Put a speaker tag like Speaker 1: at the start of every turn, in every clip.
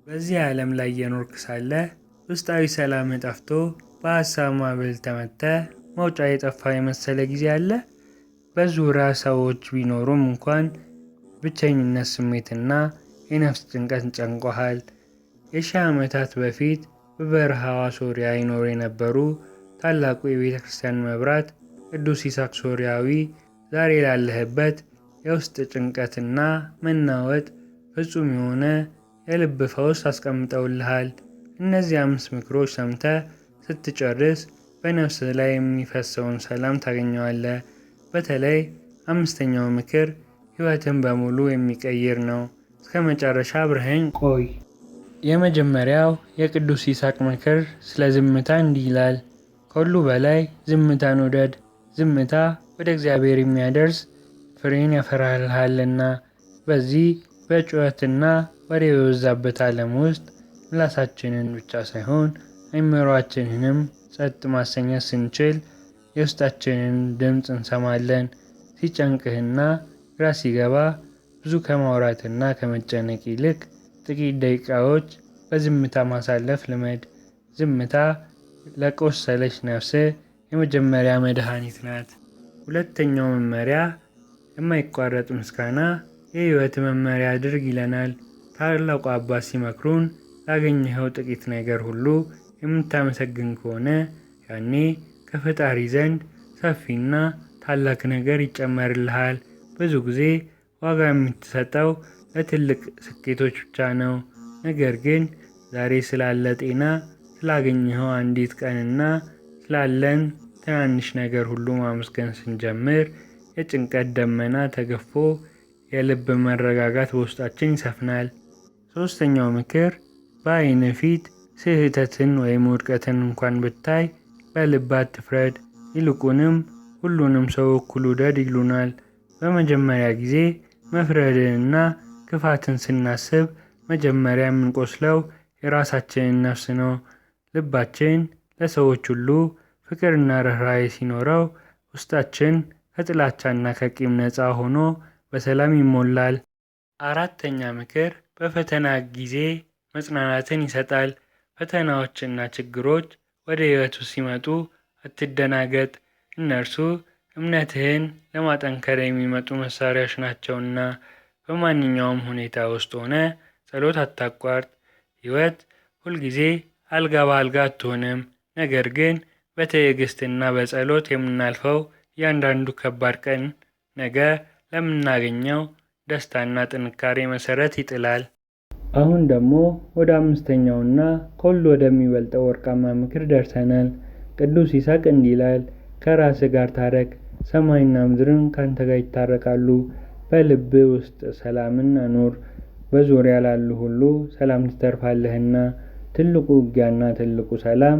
Speaker 1: በዚህ ዓለም ላይ እየኖርክ ሳለ ውስጣዊ ሰላም ጠፍቶ በሀሳብ ማዕበል ተመተህ መውጫ የጠፋ የመሰለ ጊዜ አለ? በዙሪያ ሰዎች ቢኖሩም እንኳን ብቸኝነት ስሜትና የነፍስ ጭንቀት ጨንቆሃል። የሺህ ዓመታት በፊት በበረሃዋ ሶርያ ይኖሩ የነበሩ ታላቁ የቤተ ክርስቲያን መብራት ቅዱስ ይስሐቅ ሶርያዊ ዛሬ ላለህበት የውስጥ ጭንቀትና መናወጥ ፍጹም የሆነ የልብ ፈውስ አስቀምጠውልሃል። እነዚህ አምስት ምክሮች ሰምተህ ስትጨርስ በነፍስ ላይ የሚፈሰውን ሰላም ታገኘዋለህ። በተለይ አምስተኛው ምክር ሕይወትን በሙሉ የሚቀይር ነው። እስከ መጨረሻ አብረኸኝ ቆይ። የመጀመሪያው የቅዱስ ይስሐቅ ምክር ስለ ዝምታ እንዲህ ይላል። ከሁሉ በላይ ዝምታን ውደድ። ዝምታ ወደ እግዚአብሔር የሚያደርስ ፍሬን ያፈራልሃልና። በዚህ በጩኸትና ወሬ በበዛበት ዓለም ውስጥ ምላሳችንን ብቻ ሳይሆን አእምሯችንንም ጸጥ ማሰኘት ስንችል የውስጣችንን ድምፅ እንሰማለን። ሲጨንቅህና ግራ ሲገባ ብዙ ከማውራትና ከመጨነቅ ይልቅ ጥቂት ደቂቃዎች በዝምታ ማሳለፍ ልመድ። ዝምታ ለቆሰለች ነፍስ የመጀመሪያ መድኃኒት ናት። ሁለተኛው መመሪያ የማይቋረጥ ምስጋና የሕይወት መመሪያ አድርግ ይለናል። ታላቁ አባት ሲመክሩን ላገኘኸው ጥቂት ነገር ሁሉ የምታመሰግን ከሆነ ያኔ ከፈጣሪ ዘንድ ሰፊና ታላቅ ነገር ይጨመርልሃል። ብዙ ጊዜ ዋጋ የምትሰጠው ለትልቅ ስኬቶች ብቻ ነው። ነገር ግን ዛሬ ስላለ ጤና፣ ስላገኘኸው አንዲት ቀንና ስላለን ትናንሽ ነገር ሁሉ ማመስገን ስንጀምር የጭንቀት ደመና ተገፎ የልብ መረጋጋት በውስጣችን ይሰፍናል። ሶስተኛው ምክር በዓይንህ ፊት ስህተትን ወይም ውድቀትን እንኳን ብታይ በልብ አትፍረድ፣ ይልቁንም ሁሉንም ሰው እኩል ውደድ ይሉናል። በመጀመሪያ ጊዜ መፍረድንና ክፋትን ስናስብ መጀመሪያ የምንቆስለው የራሳችንን ነፍስ ነው። ልባችን ለሰዎች ሁሉ ፍቅርና ርኅራኄ ሲኖረው ውስጣችን ከጥላቻና ከቂም ነፃ ሆኖ በሰላም ይሞላል። አራተኛ ምክር በፈተና ጊዜ መጽናናትን ይሰጣል። ፈተናዎችና ችግሮች ወደ ሕይወቱ ሲመጡ አትደናገጥ፣ እነርሱ እምነትህን ለማጠንከር የሚመጡ መሳሪያዎች ናቸውና። በማንኛውም ሁኔታ ውስጥ ሆነ ጸሎት አታቋርጥ። ሕይወት ሁልጊዜ አልጋ በአልጋ አትሆንም። ነገር ግን በትዕግስትና በጸሎት የምናልፈው እያንዳንዱ ከባድ ቀን ነገ ለምናገኘው ደስታና ጥንካሬ መሰረት ይጥላል። አሁን ደግሞ ወደ አምስተኛውና ከሁሉ ወደሚበልጠው ወርቃማ ምክር ደርሰናል። ቅዱስ ይስሐቅ እንዲህ ይላል፣ ከራስህ ጋር ታረቅ፣ ሰማይና ምድርም ካንተ ጋር ይታረቃሉ። በልብህ ውስጥ ሰላምን አኑር፣ በዙሪያ ላሉ ሁሉ ሰላም ትተርፋለህና። ትልቁ ውጊያና ትልቁ ሰላም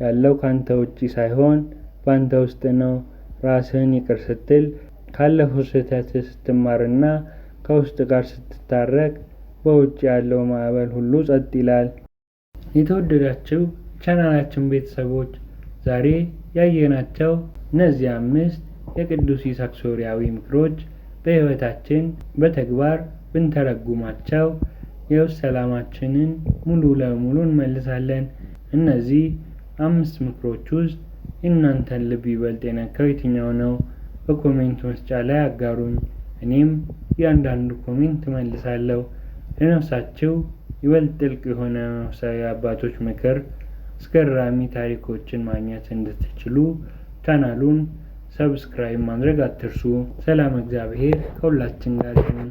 Speaker 1: ያለው ካንተ ውጪ ሳይሆን በአንተ ውስጥ ነው። ራስህን ይቅር ስትል፣ ካለፈው ስህተትህ ስትማርና ከውስጥ ጋር ስትታረቅ በውጭ ያለው ማዕበል ሁሉ ጸጥ ይላል። የተወደዳችሁ ቻናላችን ቤተሰቦች፣ ዛሬ ያየናቸው እነዚህ አምስት የቅዱስ ይስሐቅ ሶርያዊ ምክሮች በሕይወታችን በተግባር ብንተረጉማቸው የውስጥ ሰላማችንን ሙሉ ለሙሉ እንመልሳለን። እነዚህ አምስት ምክሮች ውስጥ የእናንተን ልብ ይበልጥ የነካው የትኛው ነው? በ comment መስጫ ላይ አጋሩኝ። እኔም እያንዳንዱ comment እመልሳለሁ። ለነፍሳችሁ ይበልጥ ጥልቅ የሆነ መንፈሳዊ አባቶች ምክር፣ አስገራሚ ታሪኮችን ማግኘት እንድትችሉ ቻናሉን subscribe ማድረግ አትርሱ። ሰላም እግዚአብሔር ከሁላችን ጋር ይሁን።